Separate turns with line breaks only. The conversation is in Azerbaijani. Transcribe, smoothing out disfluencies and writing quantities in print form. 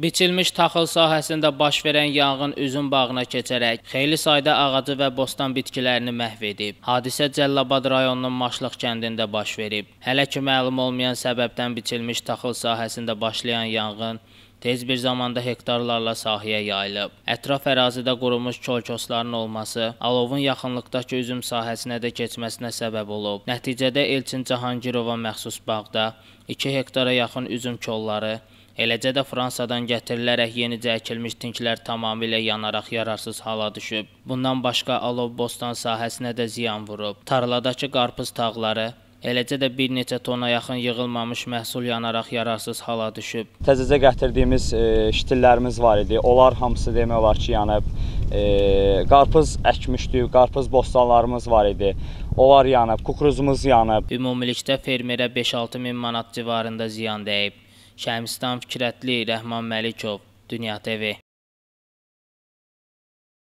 Biçilmiş taxıl sahəsində baş verən yanğın üzüm bağına keçərək xeyli sayda ağacı və bostan bitkilərini məhv edib. Hadisə Cəlilabad rayonunun Maşlıq kəndində baş verib. Hələ ki məlum olmayan səbəbdən biçilmiş taxıl sahəsində başlayan yanğın tez bir zamanda hektarlarla sahəyə yayılıb. Ətraf ərazidə qurumuş kolkosların olması alovun yaxınlıqdakı üzüm sahəsinə də keçməsinə səbəb olub. Nəticədə Elçin Cahangirova məxsus bağda 2 hektara yaxın üzüm kolları, eləcə də Fransadan gətirilərək yenicə əkilmiş tinklər tamamilə yanaraq yararsız hala düşüb. Bundan başqa alov bostan sahəsinə də ziyan vurub. Tarladakı qarpız tağları, eləcə də bir neçə tona yaxın yığılmamış məhsul yanaraq yararsız hala düşüb.
Təzəcə gətirdiyimiz şitillərimiz var idi. Onlar hamısı demək olar ki, yanıb. Qarpız əkmişdik, qarpız bostanlarımız var idi. Onlar yanıb, kukuruzumuz yanıb.
Ümumilikdə fermerə 5-6 min manat civarında ziyan dəyib. Şəmistan Fikrətli, Rəhman Məlikov, Dünya TV.